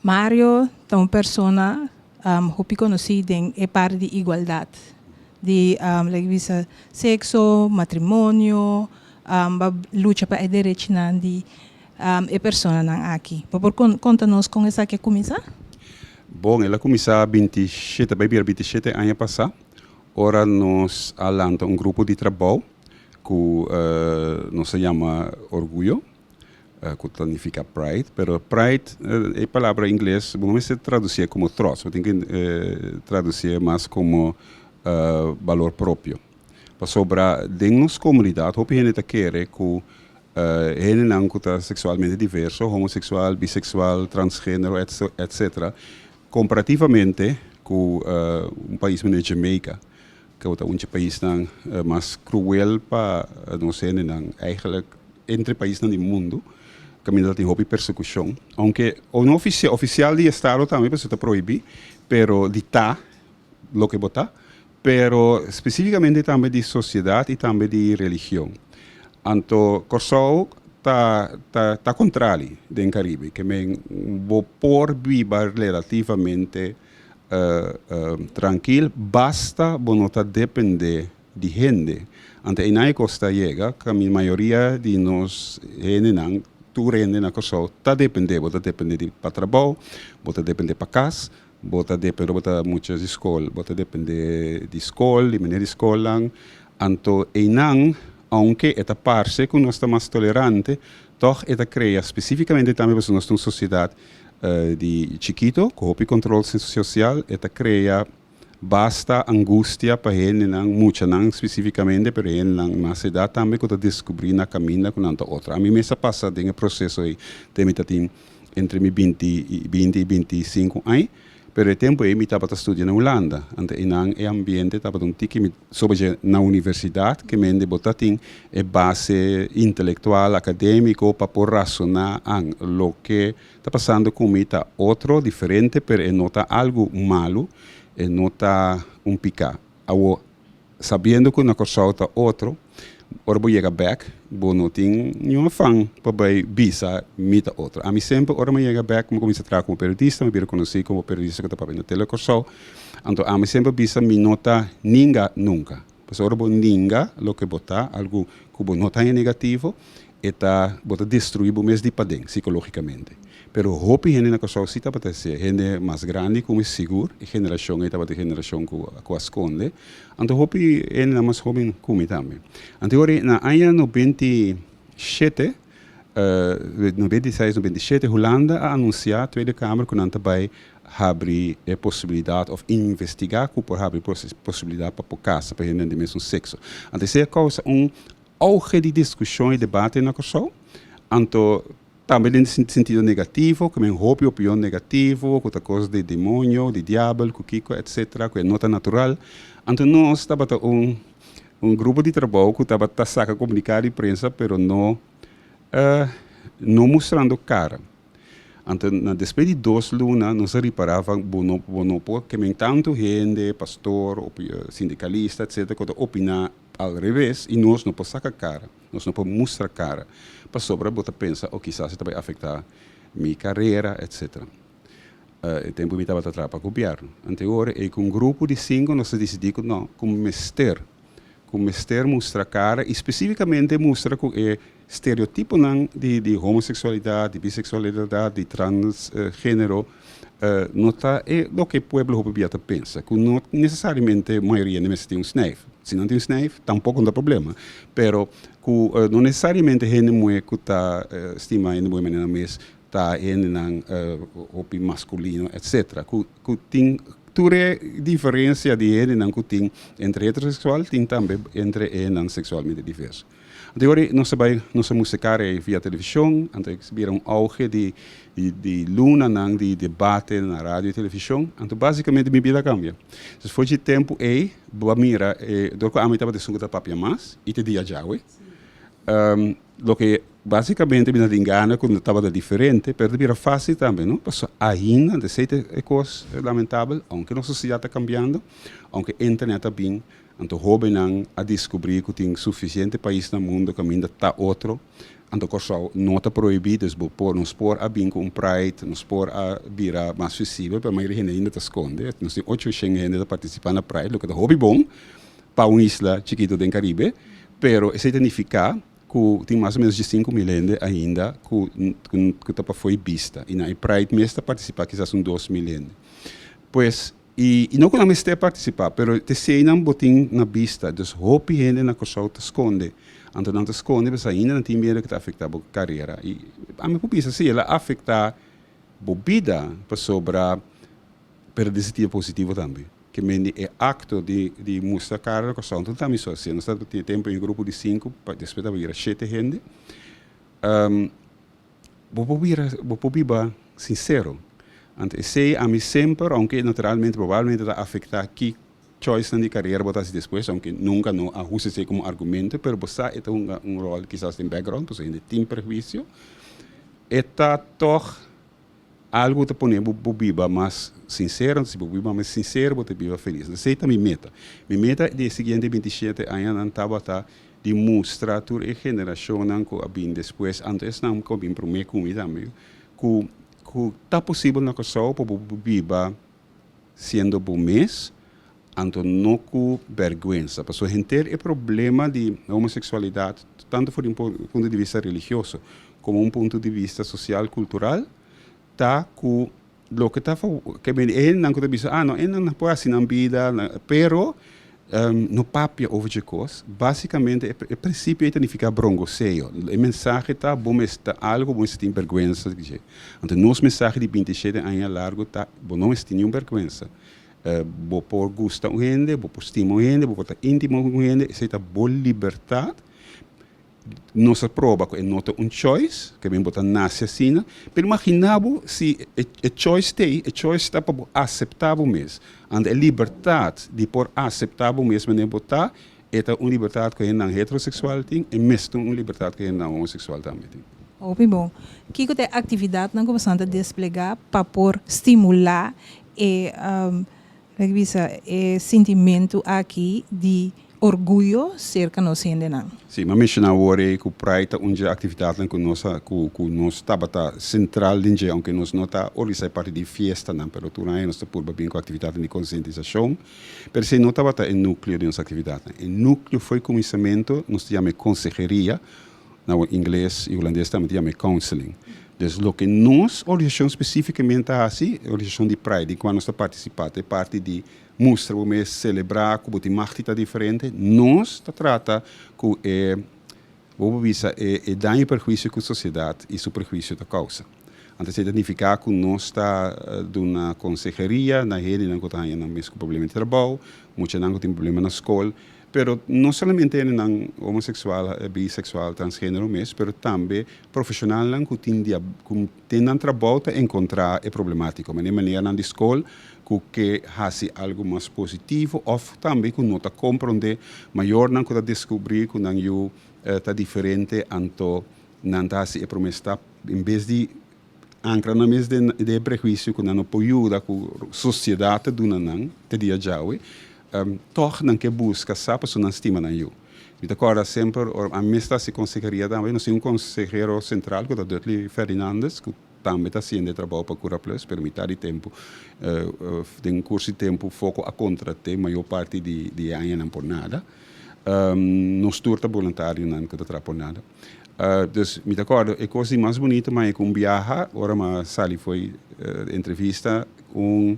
Mario ta un persona hopi konosí den e parti di igualdat di like bisa sekso, matrimonio, ba lucha pa e derechinan di e personanan aki. Bo por konta nos kon esaki a kuminsá? Bon, el a kuminsá 27, bai bira 27 aña pasá, ora nos a lanta un grupo di trabou ku nos a yama Orguyo, ku ta nifiká pride, pero pride, e palabra ingles, bo no mester tradusié komo trots, bo tin ku tradusié mas komo balor propio. Pasobra den nos komunidat hopi hende ta kere ku hendenan ku ta seksualmente diverso, homoseksual, biseksual, transgenero, etcetera, komparativamente ku un pais manera Jamaica, ku ta un dje paisnan mas kruel pa nos hendenan, eigenlijk entre paisnan di mundu, kaminda ta tin hopi persekushon, ounke no ofisial di estado tambe pasobra ta prohibí, pero di ta loke bo ta, pero spesífikamente tambe di sosiedat i tambe di religion. Anto Kòrsou ta ta ta kontrali den Karibe, ke men bo por biba relativamente trankil basta bo no ta dependé di hende. Anto einan e kos ta yega, kaminda mayoria di nos hendenan, tur hende na Kòrsou ta dependé, bo ta dependé di pa trabou, bo ta dependé pa kas, bo ta dependé, bo ta mucha di skol, bo ta dependé di skol, di meneer di skolnan. Anto einan, ounke e ta parse ku nos ta mas tolerante, tòg e ta krea spesífikamente tambe pasobra nos ta un sosiedat di chikito ku hopi kontrol sosial, e ta krea basta angustia pa hendenan, muchanan spesífikamente, pero hendenan mas edat tambe ku ta deskubrí na kaminda ku nan ta otro. Ami mes a pasa den e proseso ei te mi ta tin entre mi binti i 20 i 25 aña, pero e tempu ei mi tabata studia na Hulanda, anto einan e ambiente tabata un tiki mi soba na universidat ke mende bo ta tin e base intelektual, akadémiko pa por rasoná an loke ta pasando ku mi ta otro, diferente, pero e no ta algu malu, e no ta un piká. Awor, sabiendo ku na Kòrsou ta otro, ora bo yega bèk, bo no tin niun afan pa bai bisa mi ta otro. Ami semper ora mi yega bèk, mi kuminsá traha komo periodista, mi bira konosí komo periodista ku ta papia na Tele Kòrsou. Anto ami semper bisa mi no ta ninga nunka. Pasobra ora bo ninga loke bo ta, algu ku bo no ta haña negativo, e ta bo ta destruí bo mes di paden sikológikamente. Pero hopi hende na Kòrsou si tabata hasié. Hende mas grandi ku mi sigur, e generashon ei tabata e generashon ku ku a skonde. Anto hopi hendenan mas hóben ku mi tambe. Anto ora na aña 97, 96, 97 Hulanda a anunsiá Tweede Kamer ku nan ta bai habri e posibilidat òf investigá ku por habri posibilidat pa por kasa pa hendenan di mesun sekso. Anto esei a kousa un auge di diskushon i debate na Kòrsou. Anto tambe den sentido negativo, ku men hopi opinion negativo, ku ta kos di demonio, di diabel, ku kiko, etcetera, ku e no ta natural. Anto nos tabata un un grupo di trabou ku tabata saka komunikado di prensa pero no no mustrando kara. Anto na despues di 2 luna nos a ripará van bo no bo no por ke men tantu hende, pastor, sindikalista, etcetera, ku ta opiná al reves i nos no por saka kara, nos no por mustra kara pasobra bo ta pensa oh kisas e ta bai afektá mi karera, etcetera. E tempu mi tabata traha pa gobièrnu. Anto e ora ei ku un grupo di sinku nos a disidí ku no, ku mester, ku mester mustra kara i spesífikamente mustra ku e stereotiponan di homoseksualidat, di biseksualidat, di transgenero no ta e loke e pueblo hopi bia ta pensa, ku no nesesariamente mayoria hende mester tin un snijf. Si nan tin un snijf tampoko no ta problema, pero ku no nesesariamente hende muhé ku ta stima hende muhé manera nan mes ta hendenan hopi maskulino etcetera, ku tin tur e diferensia di hendenan ku tin entre heteroseksual tin tambe entre e hendenan seksualmente diverso. Anto ora nos a bai nos a mustra kara ei via televishon, anto a bira un auge di di lunanan di debate na radio i televishon, anto basikamente mi bida a kambia. Entonces for dje tempu ei bo a mira e dor ku ami tabata esun ku ta papia mas i te dia djawe, loke basikamente mi ta tin gana ku tabata diferente pero ta bira fásil tambe no, pasobra ainda anto esei ta e kos lamentabel ounke nos sosiedat ta kambiando, ounke internet a bin. Anto hóbennan a diskubrí ku tin sufisiente pais na mundu kaminda ta otro. Anto Kòrsou no ta prohibí, dus bo por, nos por a bin ku un Pride, nos por a bira mas visibel, pero mayoria hende ainda ta skonde. Nos tin 800 hende ta partisipá na Pride, loke ta hopi bon pa un isla chikitu den Karibe, pero esei ta nifiká ku tin mas o ménos 15.000 hende ainda ku ta pafó e bista. I na e Pride mes ta partisipá kisas un 2000 hende. Pues, i no ku nan mester partisipá, pero t'eseinan bo tin na bista. Dus hopi hende na Kòrsou ta skonde. Anto nan ta skonde pasobra ainda nan tin miedu ku ta afektá bo karera. I ami por bisa si, el a afektá bo bida pasobra, pero den sentido positivo tambe. Ke mende e akto di mustra kara na Kòrsou, anto no ta mi so hasié. Nos tabata tin e tempu un grupo di sinku, despues tabata bira shete hende. Bo por bira, bo por biba sincero. Anto esey ami semper, aunke naturalmente probablemente ta afecta ki choicenan di carera bo ta haci despues, aunke nunca no a usa esey como argumento, pero bo sa e ta hunga un rol kisas den background, pasobra hende tin prehuicio, e ta tog algo ku ta pone bo bo biba mas sincero, anto si bo biba mas sincero bo ta biba feliz. Anto esey ta mi meta. Mi meta di e siguiente 27 añanan tabata di mustra tur e generashonnan ku a bin despues, anto esnan ku a bin promé ku mi tambe, ku ta posibel na Kòrsou pa bo biba siendo bo mes, anto no ku bèrgwensa. Pasobra henter e problema di homoseksualidat, tantu for di un punto di bista religioso komo un punto di bista sosial kultural, ta ku loke ta ke bini e hendenan ku ta bisa, ah no, e nan por hasi nan bida, pero no papia over dje kos. Basikamente e prinsipio ei ta nifiká brongoseo. E mensahe ta bo mester ta algu bo mester tin bèrgwensa di dje. Anto nos mensahe di 27 aña largu ta bo no mester tin niun bèrgwensa. Bo por gusta un hende, bo por stima un hende, bo por ta íntimo ku un hende, esei ta bo libertat. Nos a proba ku e no ta un choice, ke men bo ta nase asina, pero imagina bo si e choice t'ei, e choice ta pa bo aseptá bo mes. Anda e libertat di por aseptá bo mes manera bo ta, e ta un libertat ku hendenan heteroseksual tin, e mes ta un libertat ku hendenan homoseksual tambe tin. Hopi bon. Kiko ta e aktividatnan ku boso ta desplegá pa por stimulá e Lek bisa e sintimentu aki di orguyo serka nos hendenan. Sí, m'a menshoná awor ei ku Pride ta un dje aktividatnan ku nos a ku ku nos tabata sentral den dje, ounke nos no ta organisá e parti di fiestanan, pero tur aña nos ta purba bin ku aktividatnan di konsientisashon. Pero esei no tabata e núkleo di nos aktividatnan. E núkleo fo'i kuminsamentu nos ta yama e konseheria, na ingles i hulandes tambe ta yama e counseling. Dus loke nos organisashon spesífikamente ta hasi, e organisashon di Pride di kua nos ta partisipá, ta e parti di mustra bo mes, selebrá ku bo tin mag di ta diferente, nos ta trata ku e, bo por bisa, e daño i perhuisio ku sosiedat i su prehuisio ta kousa. Anto esei ta nifiká ku nos ta duna konseheria na hendenan ku ta haña nan mes ku problema di trabou, muchanan ku tin problema na skol. Pero no solamente hendenan homosexual, bisexual, transgenero mes, pero tambe profesionalnan cu tin di cu den nan trabou ta encontra e problematico, manera maneranan di scol cu ke haci algo mas positivo of tambe cu no ta compronde, mayornan cu ta descubri cu nan yu ta diferente anto nan ta haci e prome stap en bes di ancra nan mes den e prehuicio cu nan no por yuda cu sociedad ta duna nan te dia djawe, tog nan ke buska sa pasobra nan stima nan yu. Mi ta kòrda semper ora ami mes ta hasi konseheria tambe, nos tin un konsehero sentral ku ta Dudley Ferdinandus ku tambe ta hasiendo e trabou pa Cura Plus, pero mitad di tempu den un kurso di tempu Foko a kontrat'é mayor parti di e añanan por nada. Nos tur ta boluntarionan ku ta traha por nada. Dus mi ta kòrda e kos di mas bunito maña ku un biaha ora mi a sali fo'i entrevista un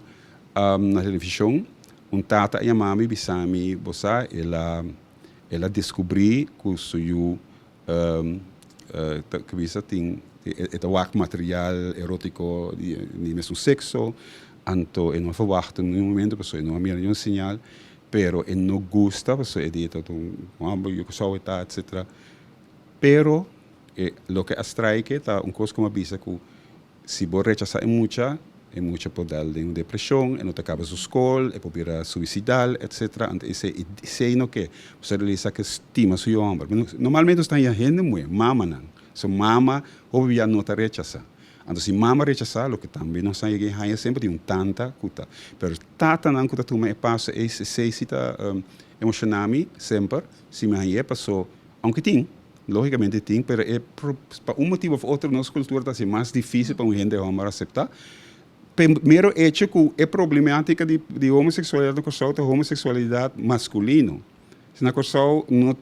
na televishon un tata a yama mi bisa mi bo sa el a el a deskubrí ku su yu ta bisa tin e ta wak material erotiko di di mesun sekso anto e no a ferwagt en ningun momento pasobra e no a mira niun señal pero e no gusta pasobra e di e ta un hòmber yu ku sou e ta etcetera pero e loke a strike ta un kos ku mi a bisa ku Si bo rechasá e mucha, e mucha por dal den un depreshon, e no ta kaba su skol, e por bira suisidal, etcetera. Anto esei, esei no ke. Bo sa realisa ke stima su yu hòmber. Normalmente nos ta haña hende muhé, mamanan. So mama hopi bia no ta rechasá. Anto si mama rechasá, loke tambe nos a yega haña semper tin un tanta ku ta. Pero tatanan ku ta tuma e paso ei, esei si ta emoshoná mi semper si mi hañ'é paso, aunke tin. Lógikamente tin, pero e pa un motibu òf otro nos kultura ta hasi mas difísil pa un hende hòmber aseptá. Primero hecho ku e problemátika di homoseksualidat na Kòrsou ta homoseksualidat maskulino. Na Kòrsou no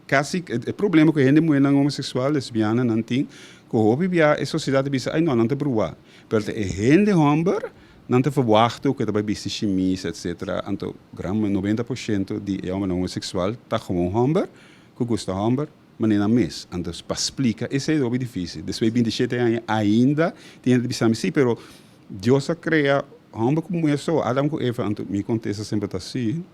kasi e problema ku hende muhénan homoseksual, lesbiana nan tin ku hopi bia e sosiedat ta bisa ai no nan ta bruá. Pero ta e hende hòmber nan ta verwachtu ku e ta bai bisti shimis etcetera. Anto gran 90% di e hòmbernan homoseksual ta gewoon hòmber ku gusta hòmber manera nan mes. Anto pa splika esei ta hopi difísil. Despues di 27 aña ainda tin hende ta bisa mi si pero Dios a krea hòmber ku muhé so, Adam ku Eva. Anto mi kontesta semper ta si.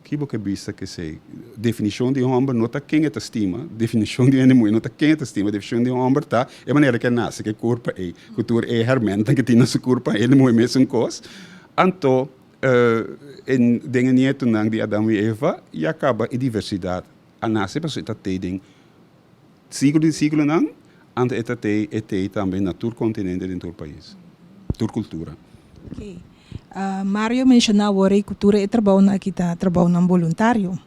Ki bo ke bisa kesei? Definishon di un hòmber no ta ken e ta stima, definishon di un hende muhé no ta ken e ta stima, definishon di un hòmber ta e manera ke a nase, ke kurpa ei, ku tur e hèrmèntnan ke tin na su kurpa, hende muhé mesun kos. Anto den e nietunan di Adam i Eva ya kaba e diversidat a nase pasobra e ta tei den siglo di siglonan, anto e ta tei e tei tambe na tur kontinente den tur pais, tur kultura. Ok. Mario menshoná awor ei ku tur e trabounan aki ta trabounan boluntario.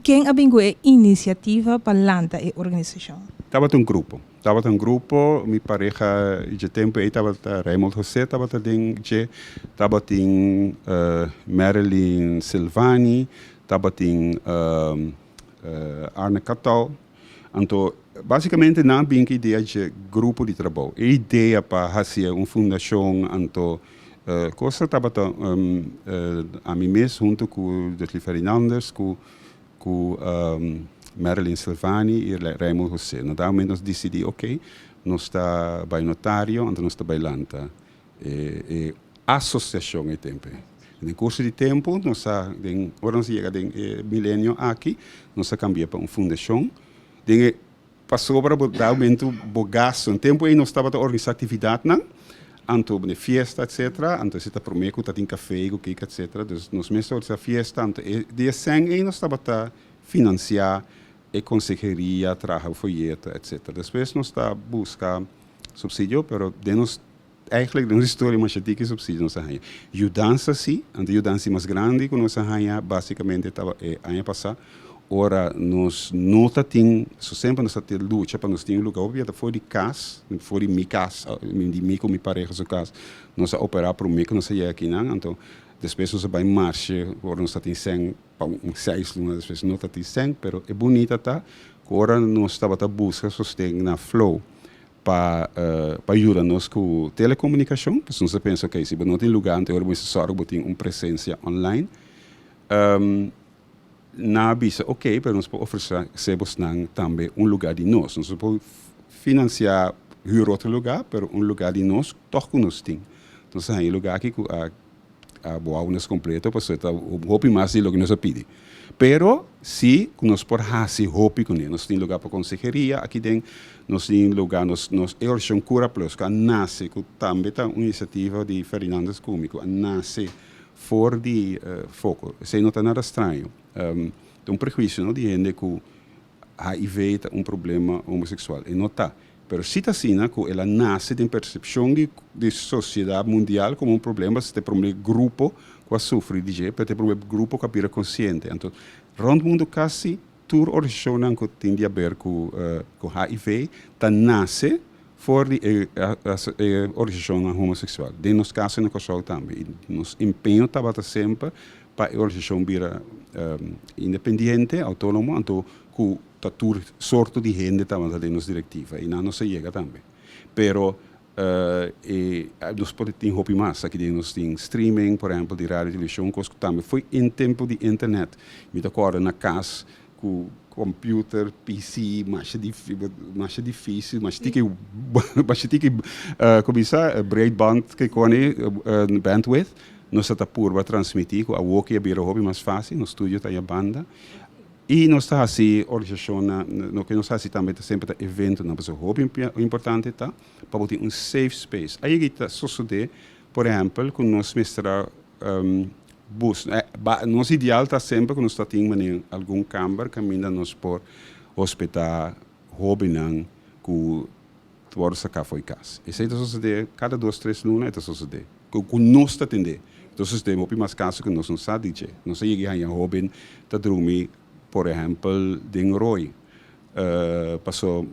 Ken a bin ku e inisiativa pa lanta e organisashon? Tabata un grupo. Tabata un grupo, mi pareha dje tempu ei tabata Raymond José tabata den dje, tabatin Marilyn Silvani, tabatin Arne Katou. Anto basicamente nan a bin ku idea dje grupo di trabou. E idea pa hacia un fundacion anto cosa tabata ami mes hunto ku Dutly Ferdinandus ku ku Marilyn Silvani i Raymond Jose. Na dat momento nos dicidi ok nos ta bai notario anto nos ta bai lanta e asociacion e tempo ei. Den curso di tempo nos a den ora nos a yega den e milenio aki nos a cambia pa un fundacion den e pasobra bo da aumento bo gasto. En tempo ei nos tabata organisa actividadnan anto de fiesta etcetera anto esei ta prome cu ta tin cafe cu kiko etcetera dus nos mes ta organisa fiesta anto e di e cen ei nos tabata financia e conseheria traha folleto etcetera. Despues nos ta busca subsidio pero den nos Eigenlijk den nos historia masha tiki subsidio nos a haña. Yudansa si, anto yudansa mas grandi ku nos a haña basikamente taba e aña pasá ora nos no ta tin, so semper nos ta lucha pa nos tin un lugar hopi bia ta for di kas, for di mi kas, di mi ku mi pareha su kas, nos a operá promé ku nos a yega akinan, anto despues nos a bai marshe ora nos ta tin sèn pa un 6 luna despues no ta tin sèn, pero e bunita ta ku ora nos tabata buska sosten na Flow pa yuda nos ku telekomunikashon, pasobra nos a pensa ok si bo no tin lugá anto e ora bo mester sòru ku bo tin un presensia online. Nan a bisa ok pero nos por ofresé bosnan tambe un lugá di nos, nos no por finansiá hür otro lugá pero un lugá di nos tòg ku nos tin. Nos a haña e lugá aki ku a a boa nos kompleto pasobra ta hopi mas di loke nos a pidi. Pero si ku nos por hasi hopi kuné. Nos tin lugá pa konseheria aki den, nos tin lugá nos nos e organisashon Cura Plus ku a nase ku tambe ta un inisiativa di Ferdinandus Kumi ku a nase for di foko. Esei no ta nada straño. Ta un prehuisio no di hende ku HIV ta un problema homoseksual. E no ta. Pero si ta asina ku el a nase den persepshon di di sosiedat mundial komo un problema, pasobra ta e promé grupo ku a sufri di dje, pero ta e promé grupo ku a bira konsiente. Anto rònt mundu kasi tur organisashonnan ku tin di aber ku ku HIV ta nase for di e e organisashonnan homoseksual. Den nos kaso na Kòrsou tambe. I nos empeño tabata semper pa e organisashon bira independiente, outónomo, anto ku ta tur sorto di hende tabata den nos direktiva i nan nos a yega tambe. Pero e nos por tin hopi mas. Aki den nos tin streaming, por ehempel, di radio i televishon, kos ku tambe foi in tempu di internet. Mi ta kòrda na kas ku computer, PC, masha masha difisil, masha tiki masha tiki kuminsá breedband ke koni bandwidth. Nos a ta purba transmití ku awoki a bira hopi mas fásil, nos studio ta ya banda. I nos ta hasi organisashonnan, loke nos ta hasi tambe ta semper ta eventonan, pasobra hopi importante ta pa bo tin un safe space. Ayigi ta sosodé, por ehèmpel, ku nos mester a bus, nos ideal ta semper ku nos ta tin manera algun kamber kaminda nos por hospedá hóbennan ku ta wòrdu saká for di kas. Esei ta sosodé kada dos, tres luna e ta sosodé. Ku nos ta tendé. Ta sosodé hopi mas kaso ku nos no sa di dje. Nos a yega haña hóben ta drumi, por ehèmpel, den roi. Paso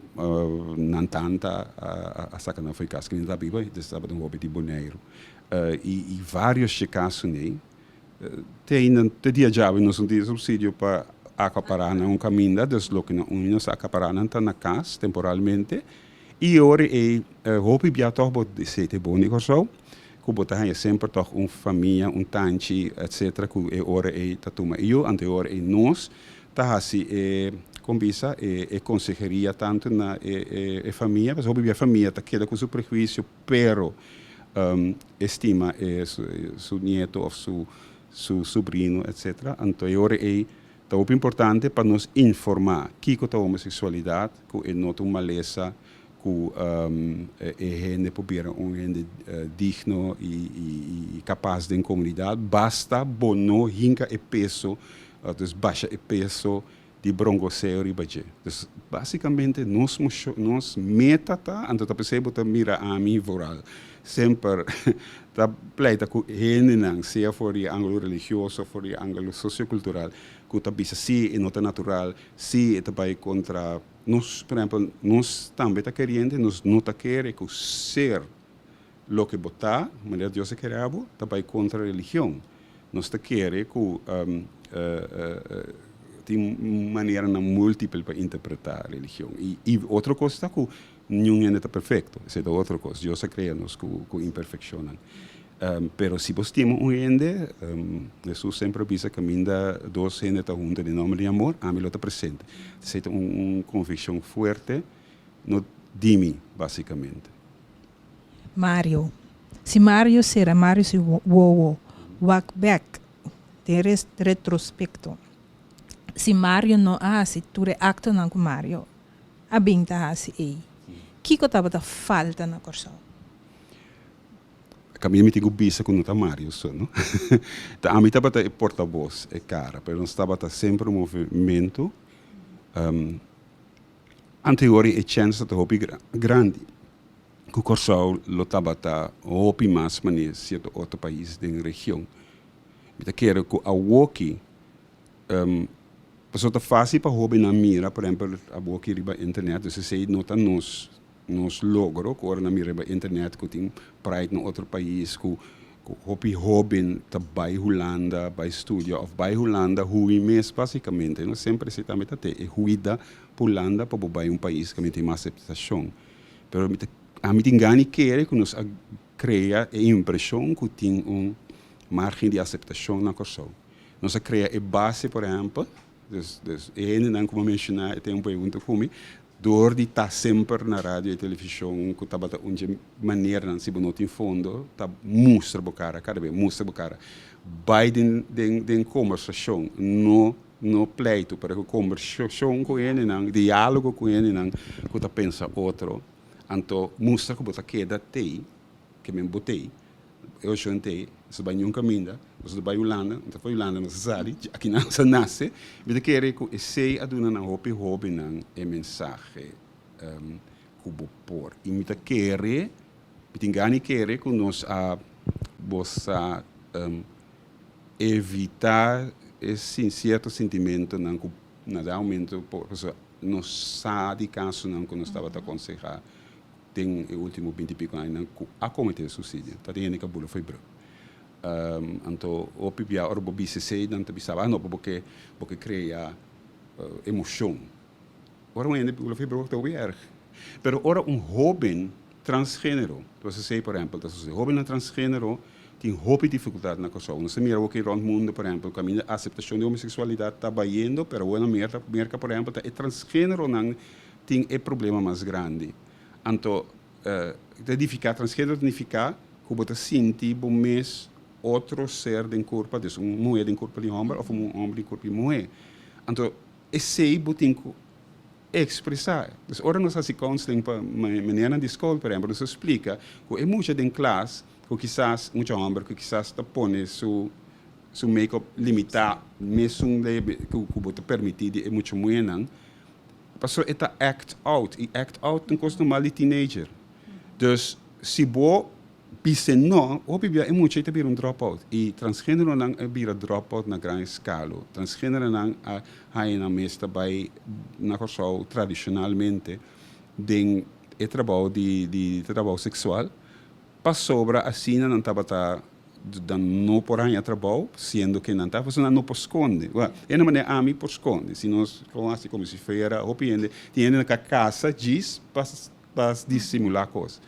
nan tanta a saka nan for di kas ku nan ta biba, dus tabata un hopi di Boneiru. I varios dje kasonan te ainda te dia djawe nos no tin supsidio pa akapará nan un kaminda, dus loke nan uni nos akapará nan ta na kas temporalmente. I ora ei hopi bia tòg bo sete bon di Kòrsou ku bo ta haña semper tòg un famia, un tanchi etcetera ku e ora ei ta tuma e yu. Anto e ora ei nos ta hasi e kon bisa e e konseheria tantu na e e famia pasobra hopi bia e famia ta keda ku su prehuisio pero e stima e su nieto òf su su subrino etcetera. Anto e ora ei Ta hopi importante pa nos informá kiko ta homoseksualidat, ku e no ta un malesa, ku e hende por bira un hende digno i kapas den komunidat, basta bo no hinka e peso, dus basha e peso di brongoseo riba dje. Dus basikamente nos nos meta ta, anto ta p'esei bo ta mira ami vooral semper ta pleita ku hendenan, sea for di e ángulo religioso of for di e ángulo sosiokultural, ku ta bisa si e no ta natural, si e ta bai kontra nos. Por ehèmpel, nos tambe ta keriente, nos no ta kere ku ser loke bo ta, manera Dios a kere abo, ta bai kontra religion. Nos ta kere ku tin maneranan múltiple pa interpretá religion. I otro kos ta ku Niun hende ta perfecto, esei ta otro cos. Dios a crea nos cu imperfeccionnan. Pero si bo stima un hende, Hesus semper a bisa caminda dos hende ta hunta den nomber di amor, ami lo ta presente. Esei ta un conviccion fuerte, no di mi, basicamente. Mario. Si Mario sera Mario su wowo, wak bek den retrospecto. Si Mario no a haci tur e actonan cu Mario a bin ta hasi ei? Kiko tabata falta na Kòrsou? Kaminda mi tin ku bisa ku no ta Mario so, no. Ta ami tabata e portabos, e kara, pero nos tabata semper un movementu. Anterior e chèns ta hopi grandi ku Kòrsou lo tabata hopi mas manera sierto otro pais den region. Mi ta kere ku awoki Pasobra ta fácil pa hóbennan mira, por ehèmpel, aboki riba internet, dus esei no ta nos nos logro, ku ora nan mira riba internet ku tin pride na otro pais, ku ku hopi hóben ta bai Hulanda bai studia òf bai Hulanda hui mes básikamente, no semper esei tambe ta te e huida pa Hulanda pa bo bai un pais kaminda tin mas aseptashon. Pero mi ta ami tin gana di kere ku nos a krea e impreshon ku tin un márgen di aseptashon na Kòrsou. Nos a krea e base, por ehèmpel, dus dus e hendenan ku bo a menshoná e tempu ei huntu ku mi, dor di ta semper na radio i televishon ku tabata un dje maneranan si bo no tin fondo ta mustra bo kara kada bes, mustra bo kara. Bai den den den kombersashon, no no pleitu, pero ku kombersashon ku hendenan, diálogo ku hendenan ku ta pensa otro, anto mustra ku bo ta keda tei, ke men bo tei. E oshon t'ei, nos ta bai niun kaminda, nos ta bai Hulanda, no ta for Hulanda nos a sali, aki nan nos a nase. Mi ta kere ku esei a duna nan hopi hóbennan e mensahe ku bo por. I mi ta kere, mi tin gana di kere ku nos a bo sa evitá e sierto sintimentonan ku na dado momento por, pasobra nos sa di kasonan ku nos tabata konsehá. Den e ultimo binti piko añanan ku a kometé suisidio ta tin hende ku a bula fo'i brug. Anto hopi bia ora bo bisa esei nan ta bisa bo, ah no bo ke bo ke krea emoshon. Ora un hende bula fo'i brug ta hopi erg. Pero ora un hoben transgenero, nos esei por ehempel ta sosodé, hobennan transgenero tin hopi difikultat na Kòrsou. Nos ta mira awor aki rònt mundu por ehempel kaminda aseptashon di homoseksualidat ta bayendo pero awor na Merka por ehempel ta e transgeneronan tin e problema mas grandi. Anto, ta nifiká, transgénero ta nifiká ku bo ta sinti bo mes otro ser den kurpa, dus un muhé den kurpa di hòmber òf un hòmber den kurpa di muhé. Anto, esei bo tin ku ekspresá. Dus ora nos hasi counseling pa menernan di skol, por ehèmpel, nos ta splika ku e mucha den klas ku kisas, mucha hòmber ku kisas ta pone su su make-up limitá mesun ku bo ta permití di e mucha muhénan, Pasobra e ta act out y act out ta un cos normal di teenager. Dus si bo Bis'e no, hopi bia e mucha ei ta bira un dropout i transgeneronan a bira dropout na gran eskalo. Transgeneronan a haña nan mes ta bai na Kòrsou tradishonalmente den e trabou di di trabou seksual pasobra asina nan tabata nan no por haña trabou siendo ke nan ta pasobra nan no por skonde. Wèl, e na manera ami por skonde si nos kon hasi komo si fuera hopi hende tin hende nan ka kasa djis pa pa disimulá kos.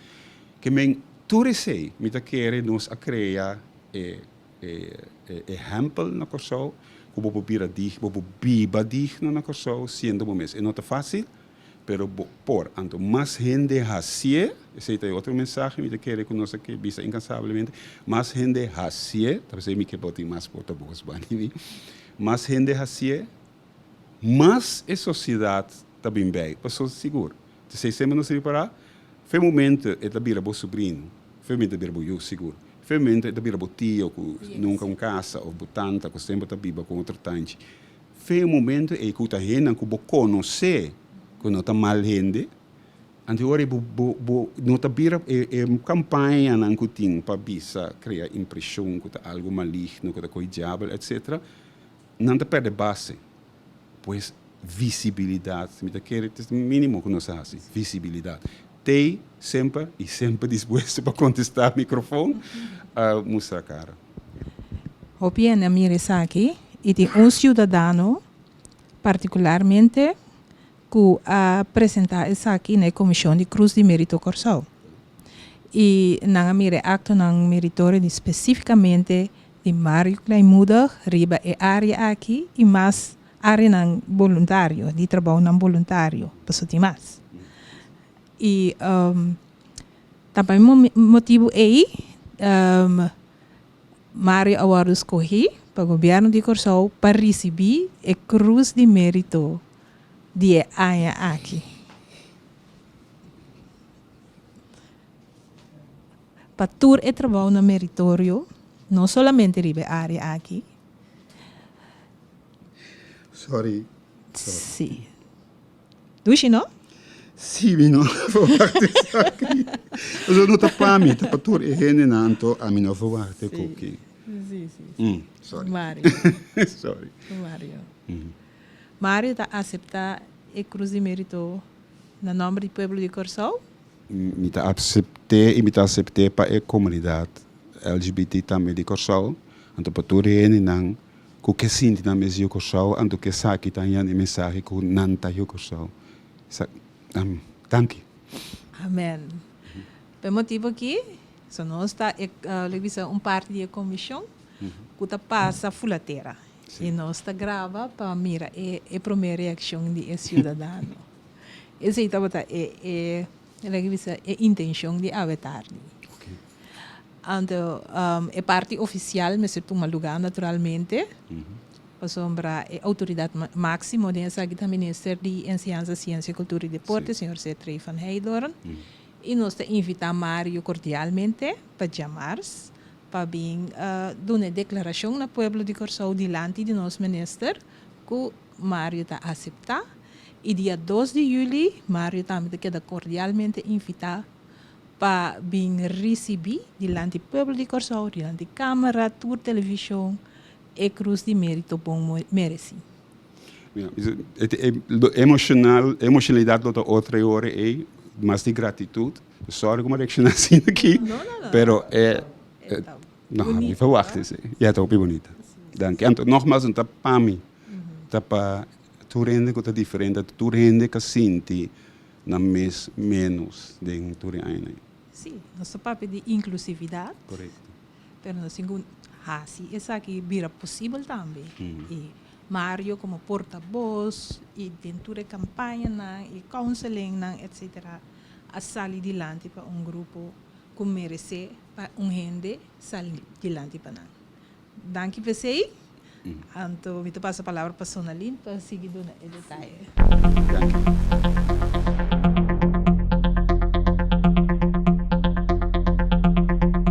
Ke men tur esei mi ta kere nos a krea e e e ehèmpel na Kòrsou ku bo por bira dig, bo por biba digno na Kòrsou siendo bo mes. E no ta fásil, pero bo por. Anto mas hende hasié, esei ta e otro mensahe mi ta kere ku nos a ke bisa inkansablemente, mas hende hasié, ta p'esei mi ke bo tin mas portabos bani mi, mas hende hasié, mas e sosiedat ta bin bei. Pasobra sigur, T'esei semper nos ripará, fe momento e ta bira bo subrino, fe momento e ta bira bo yu, sigur. Fe momento e ta bira bo tio ku nunka un kasa òf bo tanta ku semper ta biba ku otro tanchi. Fe momento ei ku ta hendenan ku bo konosé ku no ta mal hende, anto ora ei bo bo bo no ta bira e e kampañanan ku tin pa bisa krea impreshon ku ta algu maligno, ku ta kohe diabel etcetera, nan ta pèrdè base. Pues visibilidat, mi ta kere ta minimo ku nos a hasi, visibilidat. Tei semper i semper dispuesto pa kontestá mikrofon, a mustra kara. Hopi hende a mira esaki i tin un siudadano partikularmente ku a presentá esaki na e Komishon di Krus di Mérito Kòrsou. I nan a mira e aktonan meritorio di spesífikamente di Mario Kleinmoedig riba e área aki i mas áreanan boluntario, di trabounan boluntario, pasobra tin mas. I ta pa e motibu ei Mario a wòrdu skohí pa gobièrnu di Kòrsou pa risibí e Krus di Mérito di e aña aki. Pa tur e trabounan meritorio, no solamente riba e área aki. Sorry. Sí. Dushi no? Sí, mi no verwacht esaki. Pasobra no ta pa mi, ta pa tur e hendenan, anto ami no verwacht e koki. Sí, sí, sí. Sorry. Mario. Sorry. Mario. Mario ta aseptá e Krus di Mérito na nòmber di pueblo di Kòrsou? Mi ta asept'é i mi ta asept'é pa e komunidat LGBT tambe di Kòrsou. Anto pa tur hendenan ku ke sinti nan mes yu Kòrsou, anto ke sa ki ta haña e mensahe ku nan ta yu Kòrsou. Sa, danki. Amen. Pa e motibu aki, so nos ta e, lo bisa un parti di e komishon ku ta pasa fulatera. I nos ta graba pa mira e e promé reakshon di e siudadano. Esei tabata e e laga bisa e intenshon di awe tardi. Anto e parti ofisial mester tuma lugá naturalmente, pasobra e outoridat máksimo den esaki ta Minister di Enseñansa, Siensia, Kultura i Deporte, señor Cetrey van Heydoorn. I nos ta invitá Mario kordialmente pa djamars pa bin duna e deklarashon na pueblo di Kòrsou dilanti di nos minister ku Mario ta aseptá. I dia dos di yüli Mario tambe ta keda kordialmente invitá pa bin risibí dilanti pueblo di Kòrsou, dilanti kámara, tur televishon, e krus di mérito bon meresí. Emoshonal, emoshonalidat lo ta otro e ora ei, mas di gratitut. Sorry ku mi a reakshoná asina aki, pero e, no, mi verwagt esei. Ya, ta hopi bunita. Danki. Anto, nogmaals, no ta pa mi, ta pa tur hende ku ta diferente, tur hende ka sinti nan mes ménos den tur e añanan ei. Sí, nos ta papia di inklusividat. Korekto. Pero nos tin ku hasi esaki bira posibel tambe. I Mario komo portabos i den tur e kampañanan i counselingnan etcetera a sali dilanti pa un grupo ku meresé pa un hende sali dilanti pa nan. Danki p'esei. Anto mi ta pasa palabra pa Sonalin pa sigui duna e detaye. Danki.